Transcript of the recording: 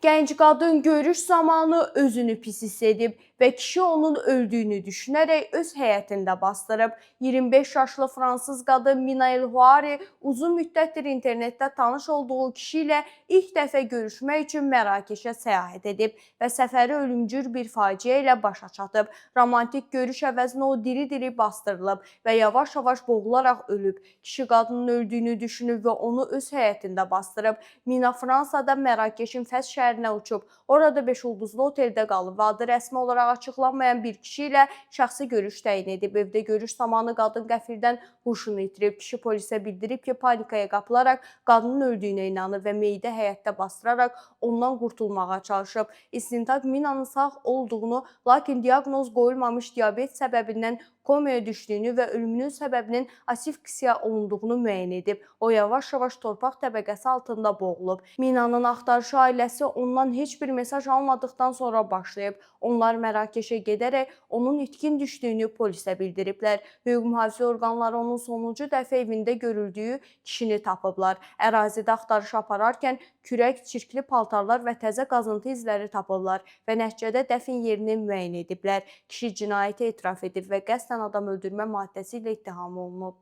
Gənc qadın görüş zamanı özünü pis hiss edib və kişi onun öldüyünü düşünərək öz həyətində bastırıb. 25 yaşlı fransız qadın Mina El Huari uzun müddətdir internetdə tanış olduğu kişi ilə ilk dəfə görüşmək üçün Mərakeşə səyahət edib və səfəri ölümcül bir faciə ilə başa çatıb. Romantik görüş əvəzinə o diri-diri bastırılıb və yavaş-yavaş boğularaq ölüb. Kişi qadının öldüyünü düşünüb və onu öz həyətində bastırıb. Mina Fransada Mərakeşin Fəs şəhərinə uçub. Orada 5 ulduzlu oteldə qalıb və adı rəsmi olaraq açıqlanmayan bir kişi ilə şəxsi görüş təyin edib. Evdə görüş zamanı qadın qəfildən huşunu itirib. Kişi polisə bildirib ki, panikaya qapılaraq qadının öldüyünə inanıb və meyidi həyətdə bastıraraq ondan qurtulmağa çalışıb. İstintaq Minanın sağ olduğunu, lakin diaqnoz qoyulmamış diabet səbəbindən komaya düşdüyünü və ölümünün səbəbinin asfiksiya olunduğunu müəyyən edib. O yavaş-yavaş torpaq təbəqəsi altında boğulub. Minanın axtarışı ailəsi ondan heç bir mesaj almadıqdan sonra başlayıb. Onlar Mərakeşə gedərək onun itkin düşdüyünü polisə bildiriblər. Hüquq mühafizə orqanları onun sonuncu dəfə evində görüldüyü kişini tapıblar. Ərazidə axtarış apararkən kürək, çirkli paltarlar və təzə qazıntı izləri tapıblar və nəticədə dəfn yerini müəyyən ediblər. Kişi cinayəti etiraf edib və qəsdən adam öldürmə maddəsi ilə ittiham olunub.